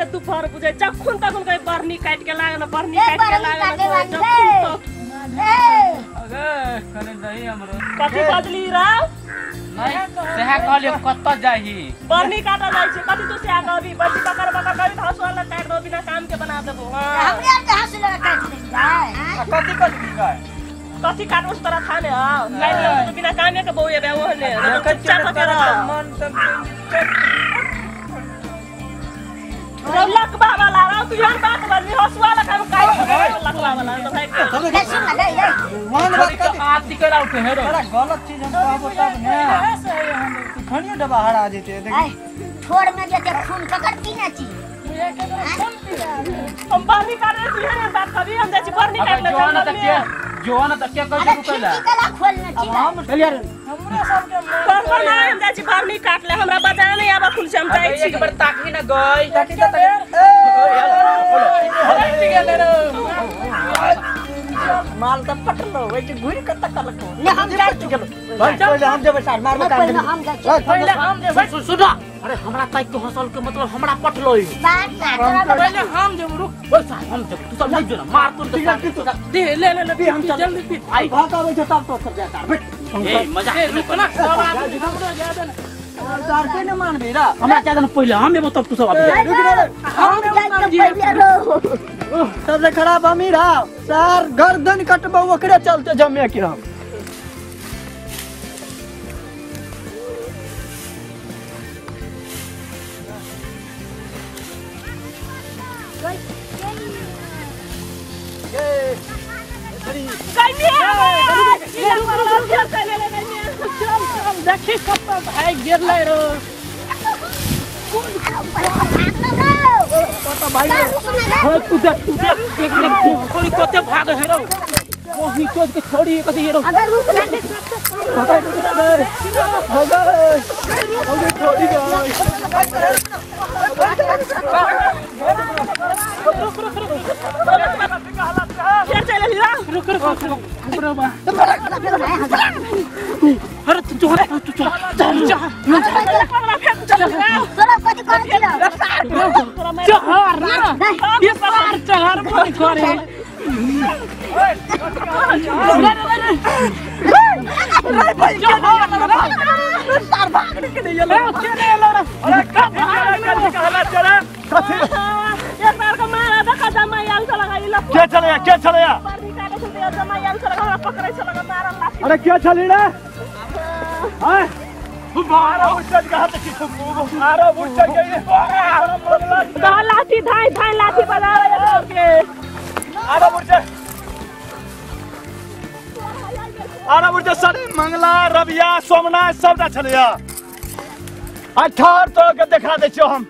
ने दुपहर बुझै जखन तखन कहि बरनी काटि के लागल बरनी काटि के लागल जखन ए अगे कने दही हमरो कथी बजली राव नहीं सेहा कहलियो कत जाही बरनी काटा जाइ छै कथी तू सेहा कहबी बसी पकड़ पकड़ करी हसुआ ल काट दो बिना काम के बना देबो। हां हमरे त हसुआ ल काट देबी गाय कथी कथी गाय कथी काटो तोरा थाने हां काट ले तो बिना कामे के बौए बे ओहने चुपचाप के रह मन सब लकबा वाला राव तू यहाँ बात बजली हसुआ ल हम काट लकबा वाला तो भाई ले सुन ले ले वन बात कथी आती के उठे हे रो बड़ा गलत चीज हम कहबो तब ने खनियो डबा हरा जेते देख ठोर में जेते खून ककर पीना छी हम बरनी काट रहे तू यहाँ बात कभी हम जाइ छी बरनी काट ले जोन तक के जोन तक के कह रुकला कला खोलना छी हम चल यार हमरा सब के कर कर ना हम जाइ छी बरनी काट ले हमरा बजा नहीं आबा खुल से हम जाइ छी एक बार ताकी ना गई ताकी त माल त पटलो ओइ जे घुरि के तकलको ने हम जाइ छी गेलो पहिले हम जेबै सार मार काम पहिले हम जाइ छी पहिले हम जेबै सुन सुन अरे हमरा ताक के हसल के मतलब हमरा पटलो ई बात ना पहिले हम जेबै रुक ओइ सार हम जेबै तू सब नहीं जो ना मार तू दे ले ले ले हम जल्दी पी आई भाग आबै छ तब तो सब जा सार बैठ ए मजाक रुक ना सब आदमी हमरो ज्यादा ना सार के न मानबी रा हमरा ज्यादा न पहिले हम एबो तब तू सब आबि रुक रे हम जाइ के पहिले रो सबसे खराब हम ही रहा सार गर्दन कटबो ओकरे चलते जमे के हम देखी कत भाई गिरलै रो भाई तू देख एक मिनट छोड़ी कते भाग है रो वही चोद के छोड़ी कथी रो अगर रुक ना भाग छोड़ी गई फिर चल ला रुक रुक रुक बा अरे तू चल तू चल चल चल तोरा कथी कर दिलो चहर ना ये सार चहर बोल करे रे भाई सार भाग के नहीं एलो के नहीं एलो रे अरे कथी कहला चला कथी ये सार के मारा देखा जमाई आल चला गइल के चलया के चलया बरनी काटे छल जमाई आल चला हमरा पकड़ै छल मारल लाठी अरे के चली रे हां मारा उठल के हाथ की मारा उठल के दा लाठी धाई धाई लाठी बजा रहे के आरा उठल सर मंगला रबिया सोमना सबटा छलया आ ठहर तो के देखा दै छियो हम।